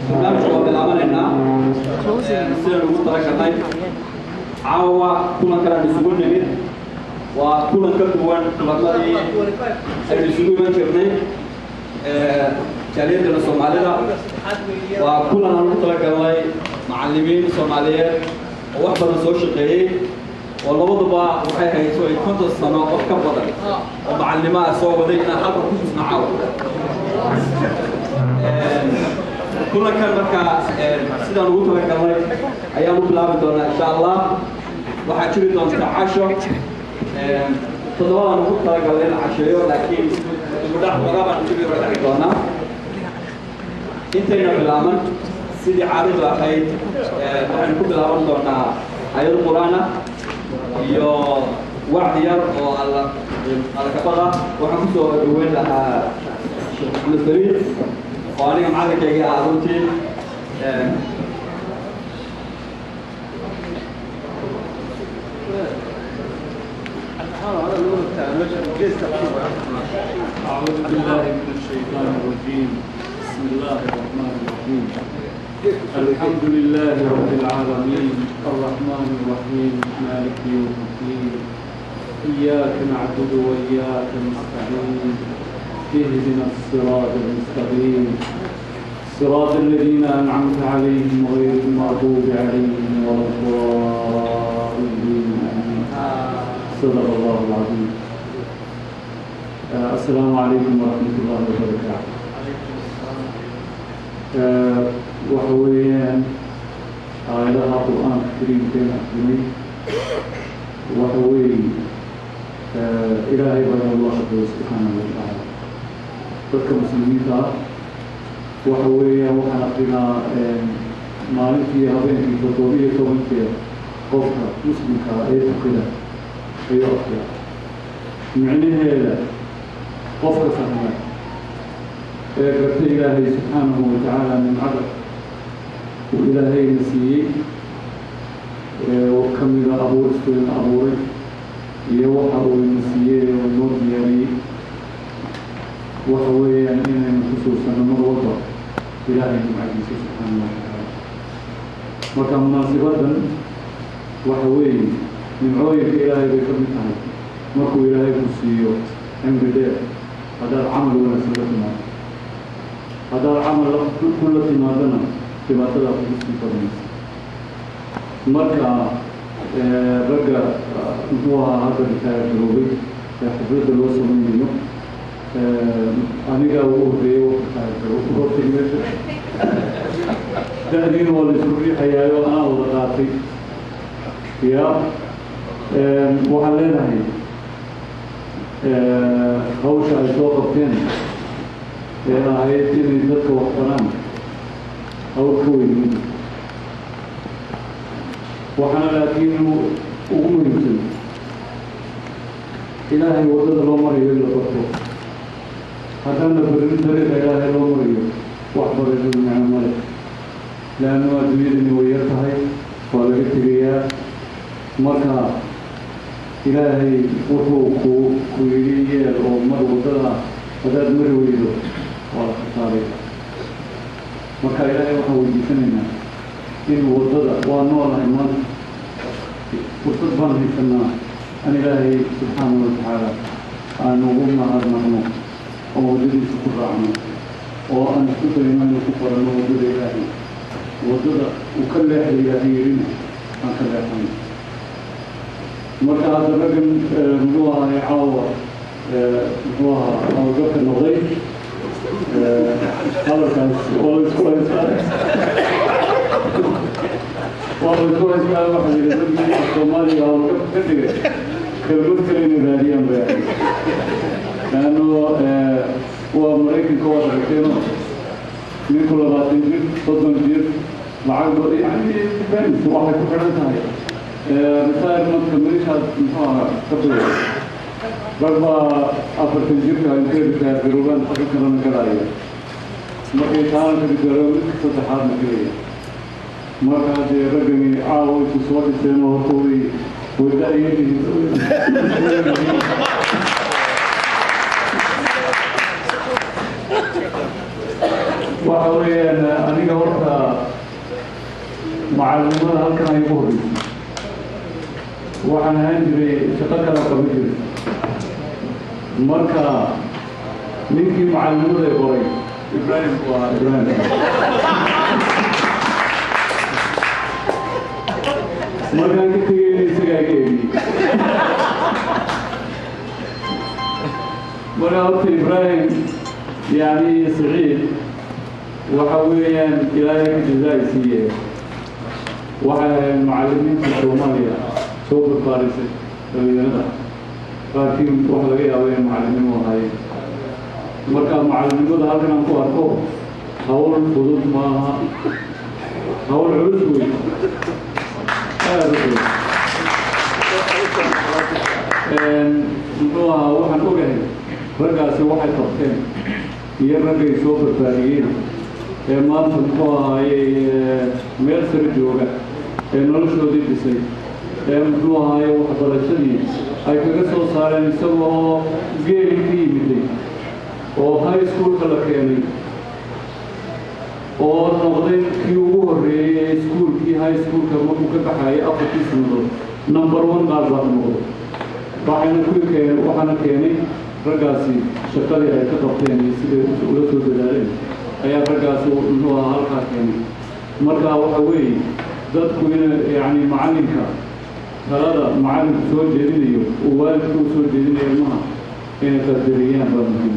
Barnaamijka waa bilaabanaynaa sidaan ugu talagalnay. Caawa kulankan aan isugu nimid waa kulan ka duwan kulamadii aynu isugu iman jirnay jaaliyadana Soomaalida. Waa kulan aan ugu talagalnay macallimiin Soomaaliyeed oo wax badan soo shaqeeyey, oo labaduba waxay hayso ay 50 sano wax ka badan oo macallimaha soo waday inaan halkan ku xusno caawa kulankan. Markaa sidaan ugu talagalnay ayaan u bilaabi doonaa, insha Allah. Waxaa jiri doonta casho 7-daan ugu talagalnay in la casheeyo, laakiin dibudhac xogaa baan dib yaro dhexi doonaa. Intayna bilaaban, sidii caadadu ahayd, waxaynu ku bilaaban doonaa ayad Qur-aan ah iyo wacdi yar oo alla kabaqa. Waxaan kusoo dhaweyn lahaa Sheekh Maxamed Fariid oo aniga macallinkaygii ah runtii. أعوذ بالله من الشيطان الرجيم. بسم الله الرحمن الرحيم. الحمد لله رب العالمين، الرحمن الرحيم، مالك يوم الدين. إياك نعبد وإياك نستعين، اهدنا الصراط المستقيم، صراط الذين أنعمت عليهم غير المغضوب عليهم ولا الضالين، آمين. صدق الله العظيم. السلام عليكم ورحمة الله وبركاته. Waxa weeyaan aayadaha Qur-aanka Kariimkeena akrinay waxa weeye Ilaahay baa inoola hadlay subxaanahu watacaala dadka Muslimiinta ah. Waxa weeyaan waxaan akrinaa maalintii habeenkii 17 jeer. Qofka Muslimka ah ee tukada ayuu akriyaa. Micnaheeda qofka fahma ee garta Ilaahay subxaanahu watacaala nimcada uu Ilaahayna siiyey ee oo ka mida abuuristeena abuuray iyo waxa uu ina siiyey oo inoo diyaariyey, waxa weeyaan inaynu xusuusano mar walba Ilaahay nimcadiisa subxaanahu watacaala. Marka munaasibadan waxa weeye nimcooyinka Ilaahay bay ka mid tahay. Markuu Ilaahay ku siiyo cimri dheer, haddaad camal wanaagsan la timaado, haddaad camal kula timaadana, dhibaatadaa kugu sii badanaysa. Marka ragga muxuu ahaa hadda retire garoobay ee xafladda loo samaynayo, anigaa ugu horreeyay wax retire garoob hortay meesha. Da-diina waa la isku riixayaayo, anaa wada qaatay. Ya waxaan leenahay hawsha ay soo qabteen ee ahayd inay dadka wax baraan hawl ka weyn ma jirto. Waxaana laakiin ugu muhiimsan Ilaahay waddada loo marayo in la barto. Haddaan la barin dariiqa Ilaahay loo marayo, wax barashadu micno male, leannu adduunyadani way yar tahay, waa laga tegayaa. Marka Ilaahay wuxuu ku yidhi yeel oo mar waddada haddaad mari weydo, waa la khasaaraya. Marka Ilaahay waxaan weydiisanaynaa in waddada waa noolahay maanta, fursad baan haysanaa an Ilaahay subxaanahu watacaala aan ugu mahadnaqno oo waddadiisa ku raacno oo aan isku dayno inuu ku qoranno waddada Ilaahay, waddada uu ka leexday Ilaahay yidhina aan ka leexano. Marka hadda raggan muxuu ahaay caawa muxuu ahaa hawlgabka noqday, hadalkaas waa la isku haystaa, waa la isku haystaa. Waxaa yidhi raggii Soomaaliga hawlgabka ka dhigay kelmad kale inay raadiyaan bay ahayd, leanno waa Maraykanka waad aragteeno, ninku 20 jir, 30 jir lacag, yani depends, waxay ku xidhan tahay retirementka meeshaad muxuu ahaa ka bilowday. Rag baa 40 jirka intay retire garoobaan xagga kalena galaya, markay taana ka garo midka saddexaadna gelaya. Marka dee raggani caawa isu soo dhiseen oo horta way da-yar yihiin. Waxa weeyaan aniga horta macalinimada halkan ay ugu horreysay. Waxaan ahaan jiray shaqo kala qaban jiray. Marka ninkii macalinimada qoray Ibrahim waa Ibrahim. Markaan ka tegayna isagaa iga eriyey. Marka horta Ibrahim yani Saciid waxa weeyaan Ilaahay ka jazaa siiye. Waxay ahayd macallimiinta Soomaaliya soo barbaarisay dhalinyarada. Qaarkiin waxa laga yaabaa inay macallimiin u ahaayeen. Marka macallinimada halkan aan ku arko hawl fudud maaha, hawl culus wey, aada u culus. Muxuu ahaa, waxaan ogahay raggaasi waxay qabteen iyo raggay soo barbaariyeen ee maanta muxuu ahaayey meel sare jooga ee noloshoodii dhisay ee muxuu ahaayey waxbarashadii ay kaga soo saareen isagoo geeli ka yimiday oo high schoolka la keenay oo noqday kii ugu horreeyey ee iskuulkii high schoolka markuu ka baxayay 4 sannadood number 1 qaar baa noqday. Waxayna ku keenay, waxaana keenay raggaasi shaqadii ay ka qabteen iyo siday ula soo dadaaleen ayaa raggaasi muxuu ahaa halkaa keenay. Marka waxa weeye dadku in yacni macalinka talada macalinku soo jeedinayo uu waalidku u soo jeedinayo ilmaha inay qadariyaan baa muhiim.